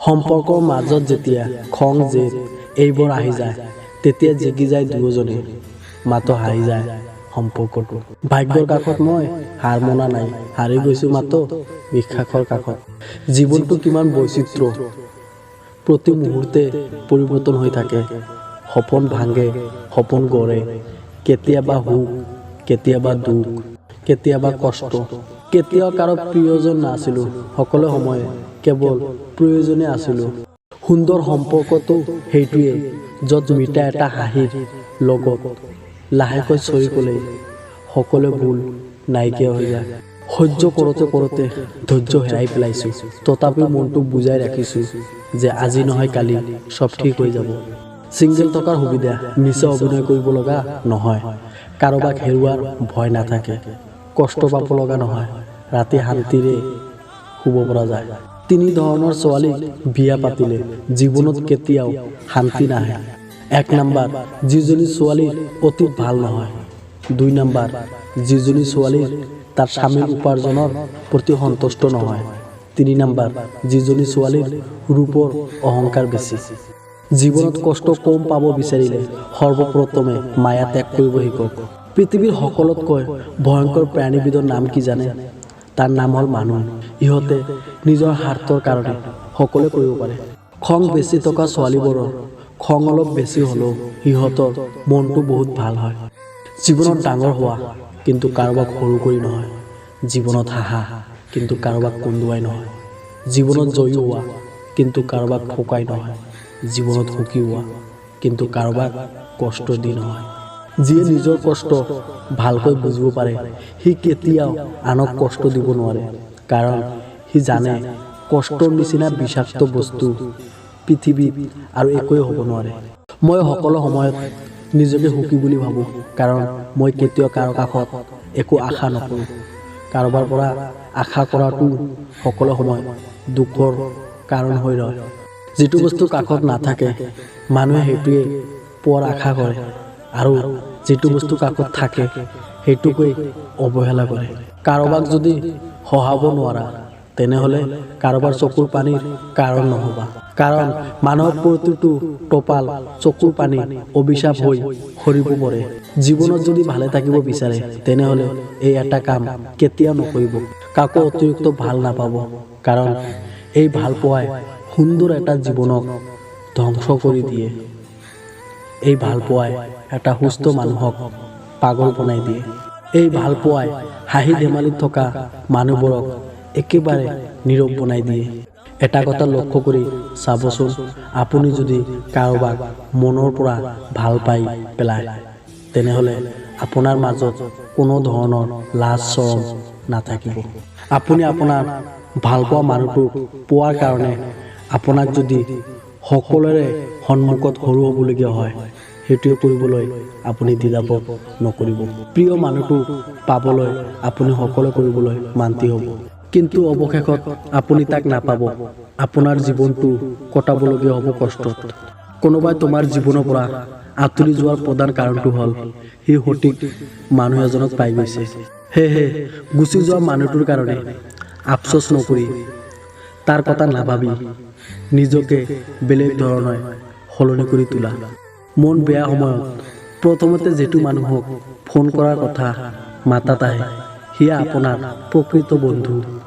সম্পৰ্কৰ মাজত যেতিয়া খং, জেদ এইবোৰ আহি যায়, তেতিয়া জিকি যায় দুয়োজনে, মাত্ৰ হাৰি যায় সম্পৰ্কটো। ভাগ্যৰ কাষত মই হাৰ মনা নাই, হাৰি গৈছোঁ মাত্ৰ বিশ্বাসৰ কাষত। জীৱনটো কিমান বৈচিত্ৰ্য, প্ৰতি মুহূৰ্তে পৰিৱৰ্তন হৈ থাকে। সপোন ভাঙে, সপোন গঢ়ে, কেতিয়াবা সুখ, কেতিয়াবা দুখ, কেতিয়াবা কষ্ট। কেতিয়াও কাৰো প্ৰিয়জন নাছিলোঁ, সকলো সময়ে কেৱল প্ৰয়োজনে আছিলোঁ। সুন্দৰ সম্পৰ্কটো সেইটোৱে, য'ত মিঠা এটা হাঁহিৰ লগত লাহেকৈ চৰি ক'লেই সকলো ভুল নাইকিয়া হৈ যায়। সহ্য কৰোঁতে কৰোঁতে ধৈৰ্য হেৰাই পেলাইছোঁ, তথাপিও মনটোক বুজাই ৰাখিছোঁ যে আজি নহয় কালি চব ঠিক হৈ যাব। ছিংগল থকাৰ সুবিধা, মিছা অভিনয় কৰিব লগা নহয়, কাৰোবাক হেৰুৱাৰ ভয় নাথাকে, কষ্ট পাব লগা নহয়, ৰাতি শান্তিৰে শুব পৰা যায়। তিনি ধৰণৰ ছোৱালীক বিয়া পাতিলে জীৱনত কেতিয়াও শান্তি নাহে। 1 নাম্বাৰ, যিজনী ছোৱালীৰ অতীত ভাল নহয়। 2 নাম্বাৰ, যিজনী ছোৱালীৰ তাৰ স্বামীৰ উপাৰ্জনৰ প্ৰতি সন্তুষ্ট নহয়। 3 নাম্বাৰ, যিজনী ছোৱালীৰ ৰূপৰ অহংকাৰ বেছি। জীৱনত কষ্ট কম পাব বিচাৰিলে সৰ্বপ্ৰথমে মায়া ত্যাগ কৰিব শিকক। পৃথিৱীৰ সকলোতকৈ ভয়ংকৰ প্ৰাণীবিধৰ নাম কি জানে? তাৰ নাম হ'ল মানুহ। ইহঁতে নিজৰ স্বাৰ্থৰ কাৰণে সকলোৱে কৰিব পাৰে। খং বেছি থকা ছোৱালীবোৰৰ খং অলপ বেছি হ'লেও সিহঁতৰ মনটো বহুত ভাল হয়। জীৱনত ডাঙৰ হোৱা, কিন্তু কাৰোবাক সৰু কৰি নহয়। জীৱনত হাঁহা, কিন্তু কাৰোবাক কন্দুৱাই নহয়। জীৱনত জয়ী হোৱা, কিন্তু কাৰোবাক ঠগাই নহয়। জীৱনত সুখী হোৱা, কিন্তু কাৰোবাক কষ্ট দি নহয়। যিয়ে নিজৰ কষ্ট ভালকৈ বুজিব পাৰে, সি কেতিয়াও আনক কষ্ট দিব নোৱাৰে, কাৰণ সি জানে কষ্টৰ নিচিনা বিষাক্ত বস্তু পৃথিৱীত আৰু একোৱেই হ'ব নোৱাৰে। মই সকলো সময়ত নিজকে সুখী বুলি ভাবোঁ, কাৰণ মই কেতিয়াও কাৰো কাষত একো আশা নকৰোঁ। কাৰোবাৰ পৰা আশা কৰাটো সকলো সময়ত দুখৰ কাৰণ হৈ ৰয়। যিটো বস্তু কাষত নাথাকে, মানুহে সেইটোৱে পোৱাৰ আশা কৰে, আৰু যিটো বস্তু কাষত থাকে সেইটোকেই অৱহেলা কৰে। কাৰোবাক যদি হহাব নোৱাৰা, তেনেহ'লে কাৰোবাৰ চকুৰ পানীৰ কাৰণ নহ'বা, কাৰণ মানুহৰ প্ৰতিটো টোপাল চকুৰ পানী অভিশাপ হৈ সৰিব পৰে। জীৱনত যদি ভালে থাকিব বিচাৰে, তেনেহ'লে এই এটা কাম কেতিয়াও নকৰিব: কাকো অতিৰিক্ত ভাল নাপাব, কাৰণ এই ভালপোৱাই সুন্দৰ এটা জীৱনক ধ্বংস কৰি দিয়ে। এই ভালপোৱাই এটা সুস্থ মানুহক পাগল বনাই দিয়ে। এই ভালপোৱাই হাঁহি ধেমালিত থকা মানুহবোৰক একেবাৰে নীৰৱ বনাই দিয়ে। এটা কথা লক্ষ্য কৰি চাবচোন, আপুনি যদি কাৰোবাক মনৰ পৰা ভাল পাই পেলায়, তেনেহ'লে আপোনাৰ মাজত কোনো ধৰণৰ লাজ চৰম নাথাকিব। আপুনি আপোনাৰ ভালপোৱা মানুহটোক পোৱাৰ কাৰণে আপোনাক যদি সকলোৰে সন্মুখত সৰু হ'বলগীয়া হয়, সেইটোৱে কৰিবলৈ আপুনি দ্বিধাবোধ নকৰিব। প্ৰিয় মানুহটোক পাবলৈ আপুনি সকলো কৰিবলৈ মান্তি হ'ব, কিন্তু অৱশেষত আপুনি তাক নাপাব। আপোনাৰ জীৱনটো কটাবলগীয়া হ'ব কষ্টত। কোনোবাই তোমাৰ জীৱনৰ পৰা আঁতৰি যোৱাৰ প্ৰধান কাৰণটো হ'ল সি সঠিক মানুহ এজনক পাই গৈছে। সেয়েহে গুচি যোৱা মানুহটোৰ কাৰণে আফচোচ নকৰি, তাৰ কথা নাভাবি নিজকে বেলেগ ধৰণে সলনি কৰি তোলা। মন বেয়া সময়ত প্ৰথমতে যিটো মানুহক ফোন কৰাৰ কথা মাথাত আহে, সিয়ে আপোনাৰ প্ৰকৃত বন্ধু।